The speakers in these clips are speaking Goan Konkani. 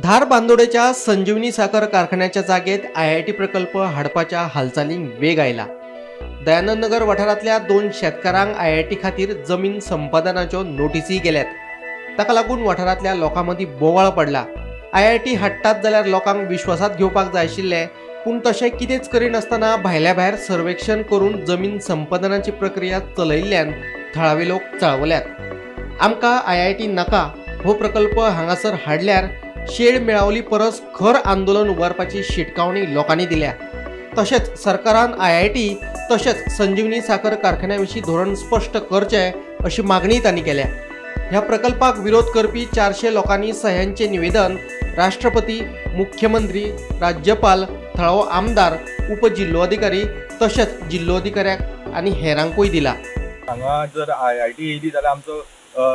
धारबांदोडेच्या संजीवनी साखर कारखान्याच्या जागेत आयआयटी प्रकल्प हाडपाच्या हालचालींक वेग आयला. दयानंद नगर वाठारांतल्या 2 शेतकारांक आयआयटी खातीर जमीन संपादनाच्यो नोटीसी गेल्यात. ताका लागून वाठारांतल्या लोकां मदीं बोवाळ पडला. आयआयटी हाडटात जाल्यार लोकांक विश्वासात घेवपाक जाय आशिल्लें, पूण तशें कितेंच करिनासतना भायल्या भायर सर्वेक्षण करून जमीन संपादनाची प्रक्रिया चलयिल्ल्यान थळावे लोक चाळवल्यात. आमकां आयआयटी नाका हो प्रकल्प हांगासर हाडल्यार शेड मेळावली परस खर आंदोलन उबारपाची शिटकावणी लोकांनी दिल्या. तशेंच सरकारान आयआयटी तशेंच संजीवनी साखर कारखान्या विशीं धोरण स्पश्ट करचें अशी मागणी तांणी केल्या. ह्या प्रकल्पाक विरोध करपी 400 लोकांनी सह्यांचें निवेदन राष्ट्रपती, मुख्यमंत्री, राज्यपाल, थळावो आमदार, उपजिल्लोधिकारी तशेंच जिल्लोधिकाऱ्याक आनी हेरांकूय दिला. हांगा जर आयआयटी येयली जाल्यार आमचो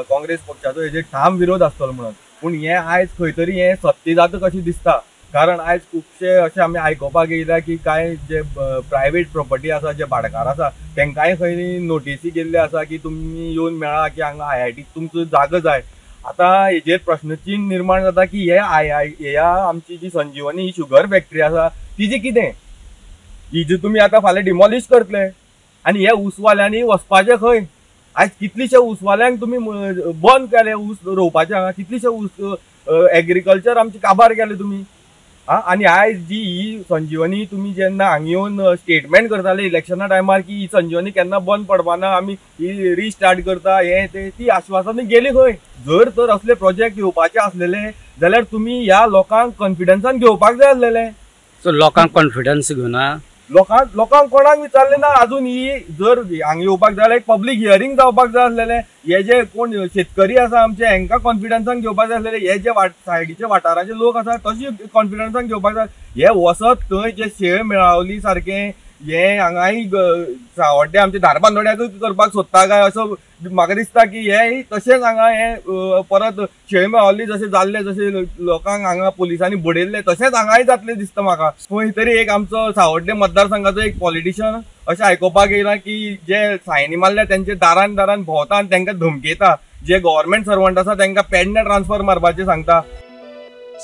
काँग्रेस पक्षाचो हेजेर ठाम विरोध आसतलो म्हणून, पूण हें आयज खंय तरी हें सत्य जाता कशें दिसता. कारण आयज खुबशे अशें आमी आयकुपाक येयल्या की कांय जे प्रायवेट प्रोपर्टी आसा, जे भाटकार आसा तांकांय खंय नोटीसी गेल्ले आसा की तुमी येवन मेळा की हांगा आयआयटी तुमचो जागो जाय. आतां हेजेर प्रश्नचिन्न निर्माण जाता की हे ह्या आमची जी संजीवनी ही शुगर फॅक्टरी आसा तिजी कितें, ही जी तुमी आतां फाल्यां डिमॉलिश करतले आनी हे ऊसवाल्यांनी वचपाचें खंय? आयज कितलीशे ऊसवाल्यांक तुमी बंद केले ऊस रोवपाचे, हांगा कितलीशे ऊस एग्रीकल्चर आमचे काबार केले तुमी. आनी आयज जी ही संजीवनी तुमी जेन्ना हांगा येवन स्टेटमेंट करताले इलेक्शना टायमार की ही संजीवनी केन्ना बंद पडपाना, आमी ही रिस्टार्ट करता, हें तें, ती आश्वासनां गेली खंय? जर तर असले प्रोजेक्ट येवपाचे आसलेले जाल्यार तुमी ह्या लोकांक कॉन्फिडन्सान घेवपाक जाय आसलेले. सो लोकांक कॉन्फिडन्स घेवना, लोकांक कोणाक विचारलें ना. अजून ही जर हांगा येवपाक जाय जाल्यार एक पब्लीक हियरींग जावपाक जाय आसलेलें. हे जे कोण शेतकरी आसा आमचे हेंकां कॉन्फिडन्सान घेवपाक जाय आसलेले, हे जे सायडीचे वाठाराचे लोक आसा तशे कॉन्फिडन्सान घेवपाक जाय. हे वसत थंय जे शेळ मेळावली सारकें हे हांगाय सावड्डे आमचे धारबांदोड्याकूय करपाक सोदता काय असो म्हाका दिसता की हे तशेंच हांगा हे परत शेळ मेळावली जशें जाल्लें, जशें लोकांक हांगा पुलिसांनी बडयल्लें तशेंच हांगाय जातलें दिसता म्हाका. खंय तरी एक आमचो सावड्डे मतदारसंघाचो एक पॉलिटिशन अशें आयकुपाक येयलां की जे सायनी मारल्या तेंचे दारान दारान भोंवता आनी तांकां धमकयता, जे गव्हर्मेंट सर्वंट आसा तांकां पेडण्या ट्रान्सफर मारपाचें सांगता.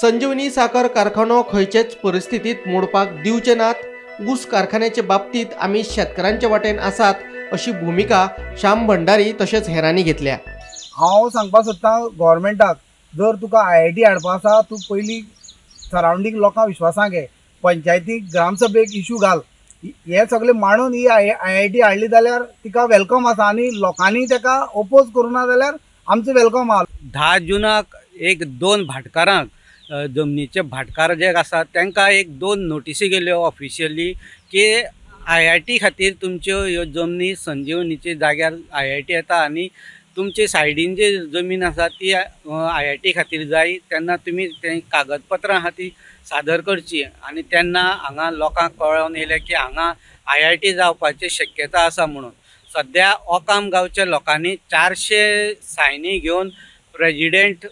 संजीवनी साखर कारखानो खंयचेच परिस्थितींत मोडपाक दिवचे नात. ऊस कारखान्याचे बाबतीत आमी शेतकारांचे वाटेन आसात अशी भूमिका श्याम भंडारी तशेंच हेरांनी घेतल्या. हांव सांगपाक सोदतां गव्हर्मेंटाक, जर तुका आयआयटी हाडपा आसा तूं पयलीं सरावंडींग लोकांक विश्वासाक घे, पंचायतीक ग्रामसभेक इशू घाल, हे सगळे मांडून ही आयआयटी हाडली जाल्यार तिका welcome आसा आनी लोकांनी ताका ओपोज करूं ना जाल्यार आमचो welcome आसा. 10 जुनाक एक 2 भाटकारांक, जमनीचे भाटकार जे आसा तांकां एक 2 नोटीसी गेल्यो ऑफिशियली की आयआयटी खातीर तुमच्यो ह्यो जमनी संजीवनीचे जाग्यार आयआयटी येता आनी तुमचे सायडीन जे जमीन आसा ती आयआयटी खातीर जाय, तेन्ना तुमी ते कागदपत्रां आहा ती सादर करची. आनी तेन्ना हांगा लोकांक कळोवन येयलें की हांगा आयआयटी जावपाची शक्यता आसा म्हणून. सद्या ओकाम गांवच्या लोकांनी 400 सायनी घेवन प्रेजिडेंट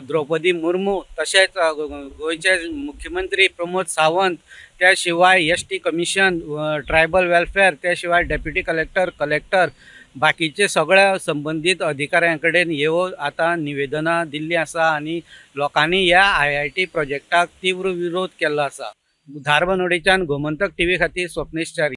द्रौपदी मुर्मू तशेंच गोंयचे मुख्यमंत्री प्रमोद सावंत, त्या शिवाय ST commission, tribal welfare, त्या शिवाय डेप्युटी कलेक्टर, कलेक्टर, बाकीचे सगळ्या संबंदीत अधिकाऱ्यां कडेन ह्यो आतां निवेदनां दिल्लीं आसा आनी लोकांनी ह्या आयआयटी प्रोजेक्टाक तीव्र विरोध केल्लो आसा. धारबांदोडेच्यान गोमंतक टीव्ही खातीर स्वप्नेश च्यारी.